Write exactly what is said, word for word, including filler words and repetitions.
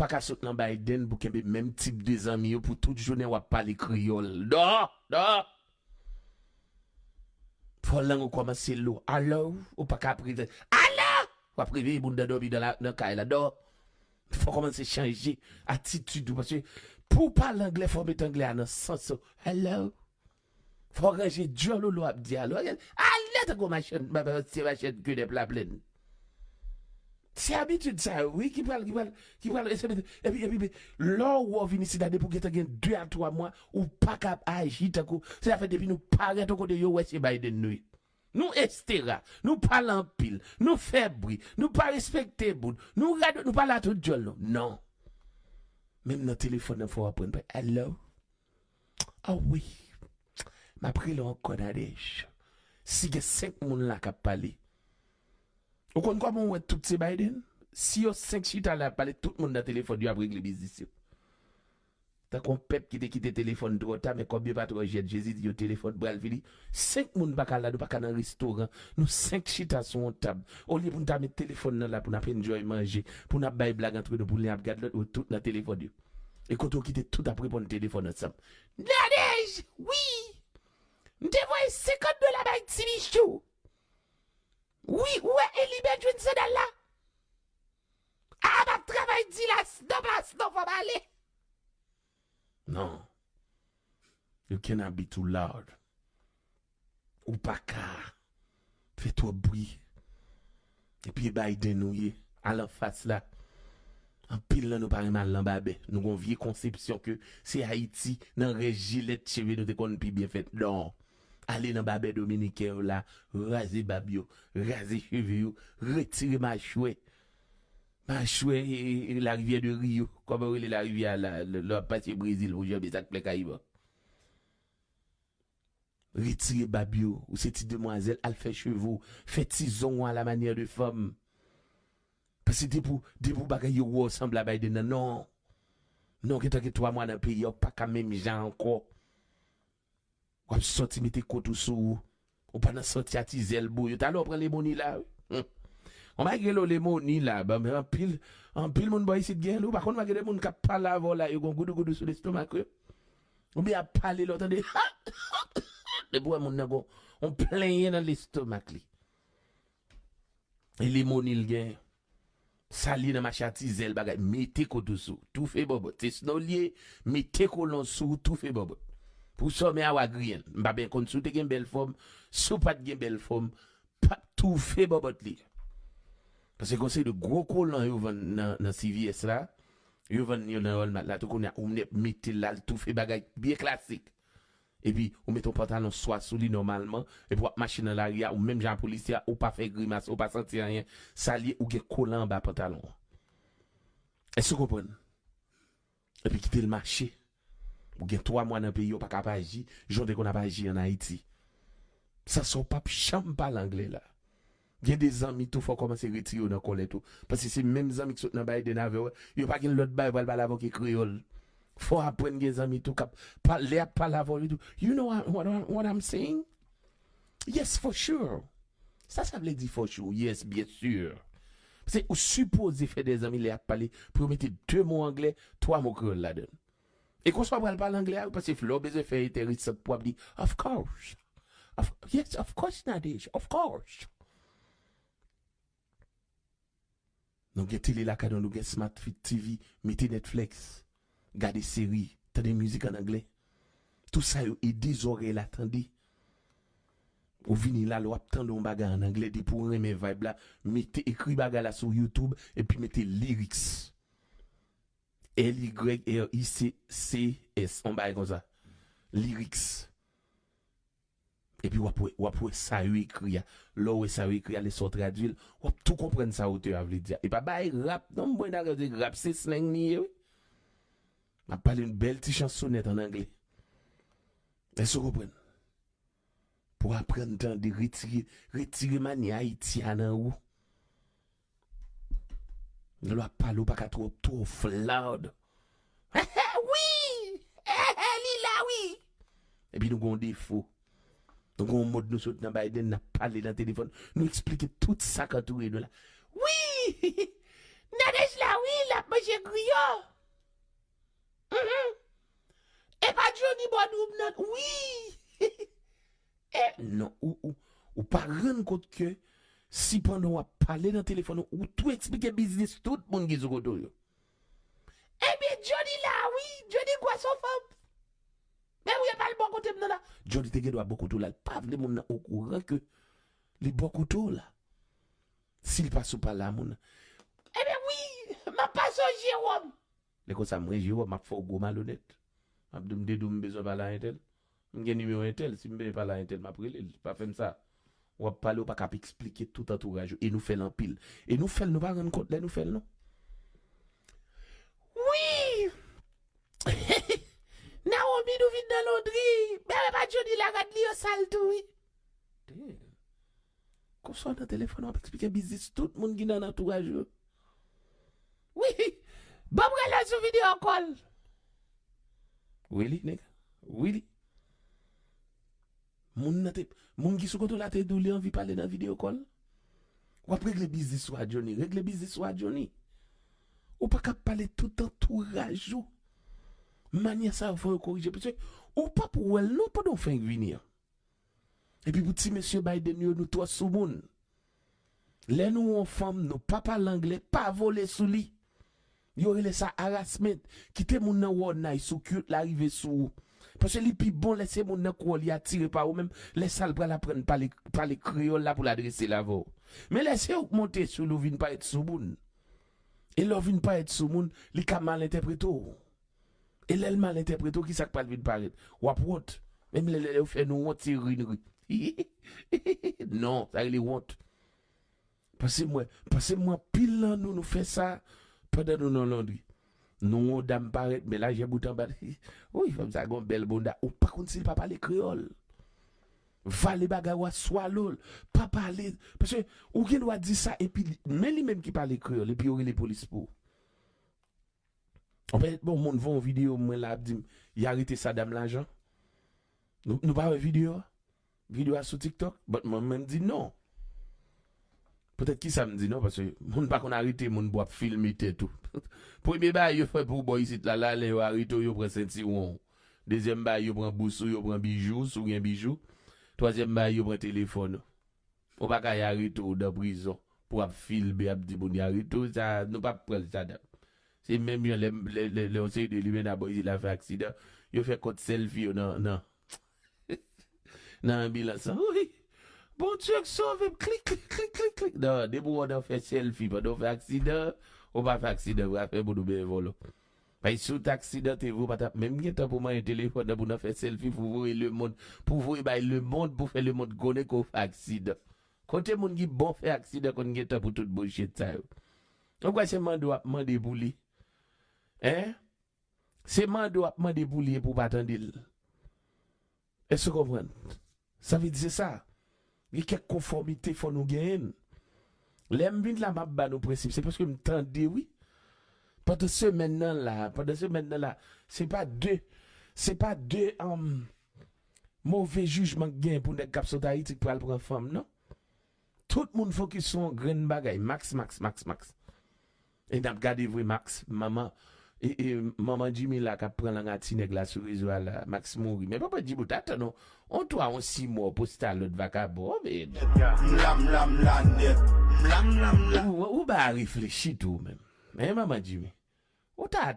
pa ka sot nan Biden pou kenbe menm tip de zanmi yo pou tout jounen w ap pale kreyòl. Non! Non! Fò lang ou kòmanse lou. Alo, ou pa ka ap reveye. Alo! W ap reveye moun nan dòmi nan la, nan kay la. Non. Fò w kòmanse chanje atitid ou. Paske pou w pale anglè, fò w met anglè a nan sans ou. Hello. Fò w ranje djòl ou lè w ap di alo. Ale tankou machann, ma- ma- se machann kenèp laplèn. Se abitid sa yo, wi, ki pral, ki pral, ki pral, epi, epi, epi, lè w wè w vin isit la, depi w gentan gen de a twa mwa, ou pa ka ap aji tankou, se sa fè depi nou parèt yon kote, yo wè se Biden nou ye. Nou estera, nou pale anpil, nou fè bri, nou pa respekte moun, nou rado, nou pale a tout djòl nou. Non. Menm nan telefòn nan fò w aprann pale. Hello? Ah wi. M ap rele w ankò, Nadège. Si gen senk moun la k ap pale, ou konn kòman w wè tout se Biden? Si yo senk chita la ap pale, tout moun nan telefòn yo ap regle biznis yo. Tankou yon pèp ki te kite telefòn twò ta, men kòb yo pa twò jèt. Jezi di yo telefòn pral fini. Senk moun pa ka la, nou pa ka nan restoran. Nou senk chita sou yon tab. Olye pou n ta met telefòn nan la pou n ap enjoy manje, pou n ap bay blag antre nou, pou n ap gad lòt, yo tout nan telefòn yo. E kote w kite tout ap reponn telefòn ansanm. Nadège, wi! M te voye senkant dola bay ti Michou. Wi, ou wè Elibè jwenn sandal la? A, m ap travay di la, non, pas, non, fò m ale. Non. You cannot be too loud. Ou pa ka fè twòp bri. Epi e Biden ou ye, al anfas la. Anpil nan nou pa renmen al nan babè. Nou gon vye konsepsyon ke se Ayiti, nan rès jilèt cheve nou te konn pi byen fèt. Non. Ale nan babè dominiken yo la, raze bab yo, raze cheve yo, retire machwè. Machwè e, e, e larivyè de Rio. Kòman yo rele larivyè a la, lè, lè w ap pase Brezil, pou janbe sa k plen Kayib an. Retire bab yo, ou se ti demwazèl, al fè cheve w, fè ti zong w a la manyè de fanm. Paske depi w, depi w bagay yo wè w sanble a Biden nan, non. Non, gentan gen twa mwa nan peyi a, ou pa ka menm jan ankò. W ap sòti mete kot ou sou ou. Ou pa nan sòti a ti zèl bouyi. Talè w pran lemoni la, wi. Hum. Yon bagay gen lo lemoni la, ban men anpil, anpil moun bò isit gen lo. Pa konn, gen de moun k ap pale avè w la, yo gon goudougoudou sou lestomak yo. Oubyen ap pale lè w tande. Depi w wè moun nan gon, yon plenyen nan lestomak li. E lemoni l gen. Sa l ye nan mache a ti zèl bagay. Mete kot ou sou. Toufe bòbòt. Se snow l ye, mete kolon sou ou, toufe bòbòt. Pou sòmè a w a griyen l. M pa byen konn si w te gen bèl fòm, si w pa t gen bèl fòm, pa toufe bòbòt li. Paske gon seri de gwo kolon yo vann nan, nan C V S la. Yo vann yo nan Walmart la. Tou kounye a, ou mete l la, l toufe bagay byen klasik. Epi, ou mete yon pantalon swa sou li nòmalman, epi w ap mache nan lari a, ou menm jan a polisye a, ou pa fè grimas, ou pa santi anyen, sa l ye, ou gen kolan anba pantalon an. Èske w konprann? Epi kite l mache. Ou gen twa mwa nan peyi, ou pa ka ap aji jan w te konn ap aji ann Ayiti. Sa, sa w p ap janm pale anglè la. Gen de zanmi tou, fò w kòmanse retire yo nan kòlè tou. Paske se menm zanmi k sot nan Biden avè w, yo pa gen lòt bagay yo pral pale avè w ke kreyòl. Fò w aprann gen zanmi tou k ap pa-, lè y ap pale avè w, yo di w, "You know what, what, what I'm saying?" Yes, for sure. Sa, sa vle di for sure. Yes, byen si. Paske ou sipoze fè de zanmi lè y ap pale, pou yo mete de mo anglè, twa mo kreyòl ladan l. E konsa w pral pale anglè a, paske lè w bezwen fè enteresan, w ap di, "Of course. Of, yes, of course, Nadège. Of course." Nou gen tele lakay nou, nou gen Smart Fit T V, mete Netflix, gade seri, tande mizik an anglè. Tout sa yo ede zòrèy la tande. Ou vini la, lè w ap tande yon bagay an anglè, depi w renmen vibe la, mete, ekri bagay la sou YouTube, epi mete lyrics. L Y R I C C S, yon bagay konsa. Lyrics. Epi w ap wè, w ap wè sa yo ekri a. Lè w wè sa yo ekri a, lè sa w tradui l, w ap tou konprann sa otè a vle di a. E pa bagay rap, non, m pran nan rap, se rap, se slang li ye, wi. M ap pale yon bèl ti chansonèt an anglè. Èske w konprann? Pou w aprann tande, retire, retire manyè Ayiti a nan ou. Lè w ap pale, ou pa ka twò, twò loud. Wi! Li la, wi! Epi nou gen yon defo. Nou gen yon mòd nou sot nan Biden, n ap pale nan telefòn. Nou eksplike tout sa k antoure nou la. Wi! Nadège la, wi, l ap manje griyo. Mhm. E pa Johnny Bodroum nan, wi. E non, ou, ou, ou pa rann kont ke si pandan w ap pale nan telefòn, ou tou eksplike biznis tout moun ki sou kote w yo. Ebyen, Johnny la, wi, Johnny kwè s on fanm. Men wi, e pa l bò kote m nan la. Johnny te gen dwa bò kote w la, l pa vle moun nan okouran ke li bò kote w la. Si l pa sou pale a moun nan. Ebyen, wi, m ap pase w Jewòm. Lè konsa, mwen, Jewòm, m ap fè w gwo malonèt. M ap di w, m te di w m bezwen pale a entèl. M gen nimewo entèl, si m bezwen pale a entèl, m ap rele l. Pa fè m sa. W ap pale, w pa ka ap eksplike tout antouraj ou. E nou fè l anpil. E nou fè l, nou pa rann kont lè nou fè l, non. Wi! Naomi, nou vin nan londri. Men e pa Johnny la, gad li yo sal tou, wi. Damn. Konsa w nan telefòn, w ap eksplike biznis tout moun ki nan antouraj ou. Wi, ban m rele sou video call. Really, nigga? Really? Moun nan te, moun ki sou kote w la te di w li anvi pale nan video call. W ap regle biznis ou a Johnny, regle biznis ou a Johnny. Ou pa ka ap pale tout antouraj ou. Manyè sa yo fò yo korije, paske ou p ap wè l non pandan w fenk vini an. Epi pou ti mesye Biden yo, nou twò soumoun. Lè nou wè yon fanm, nou pa pale anglè, pa vole sou li. Yo rele sa harassment. Kite moun nan wè w nice ou cute, l a rive sou ou. Paske li pi bon lè se moun nan kwè w li atire pa ou menm, lè sa l pral aprann pale, pale kreyòl la pou l adrese l avè w. Men lè se ou k monte sou li, ou vin parèt soumoun. E lè w vin parèt soumoun, li ka mal entèprete w. E lè l mal entèprete w, kisa k pral vin parèt? W ap wont. Menm lè, lè, lè yo fè nou wont, se ri n ri. Non, sa rele wont. Pase mwen, pase mwen, anpil nan nou, nou fè sa pandan nou nan londri. Nou wè yon dam parèt, men lajè bout anba. Wi, fanm sa gon bèl bonda. Ou pa konn si l pa pale kreyòl. Vale bagay ou a swallow l. Pa pale. Paske ou gen dwa di sa, epi li, men li menm ki pale kreyòl, epi yo rele polis pou ou. Ou pèmèt bon moun voye yon videyo mwen la ap di m, y arete Saddam Lajan. Nou, nou pa wè videyo a? Videyo a sou TikTok? But mwen menm di non. Poutèt kisa m di non? Paske moun pa konn arete moun pou ap filme tèt ou. Premye bagay yo fè pou ou bò isit la, la lè yo arete w, yo pran sentiwon w. Dezyèm bagay yo pran bous ou, yo pran bijou, si w gen bijou. Twazyèm bagay yo pran telefòn ou. Ou pa ka y arete w nan prizon pou w ap filme, ap di moun y arete w, sa, nou p ap pran l sa dat. Se menm jan lè, lè, lè, lè yon seri de limena bò isit la fè aksidan, yo fè kont sèlfi yo nan, nan, nan anbilans lan. Wi! Bondye k sove m, klik, klik, klik, klik, klik. Non, depi w nan fè sèlfi pandan w fè aksidan, ou pa fè aksidan vre, afè moun ou byen vòlò. Bay si w t aksidante vre, ou pa t ap menm gen tan pou manyen telefòn nan pou nan fè sèlfi, pou voye lemonn, pou voye bay lemonn, pou fè lemonn konnen ke w fè aksidan. Kote moun ki bon fè aksidan konn gen tan pou tout bullshit sa yo? Ou kwè se mande w ap mande pou li? Hein? Se mande w ap mande pou li epi w pa tande l. Èske w konprann? Sa vle di se sa. Gen kèk konfòmite fò nou genyen l. Lè m vin la, m ap ba nou prensip. Se paske m tande, wi. Pandan semèn nan la, pandan semèn nan la, se pa de, se pa de, um, move jijman k genyen pou nèg k ap sot Ayiti k pral pran fanm, non. Tout moun fokis sou yon grenn bagay. Max, max, max, max. E n ap gade vre Max, manman, e, e, manman Jimmy la k ap pran lang a ti nèg la sou rezo a la, Max mouri. Men papa Jimmy, ou t atann on, on twa, on sis mò pou sta lòt vakabon, men. M la, m la, m la nèt. M la, m la, m la. Ou, ou ba reflechi tou, menm. Men manman Jimmy, ou ta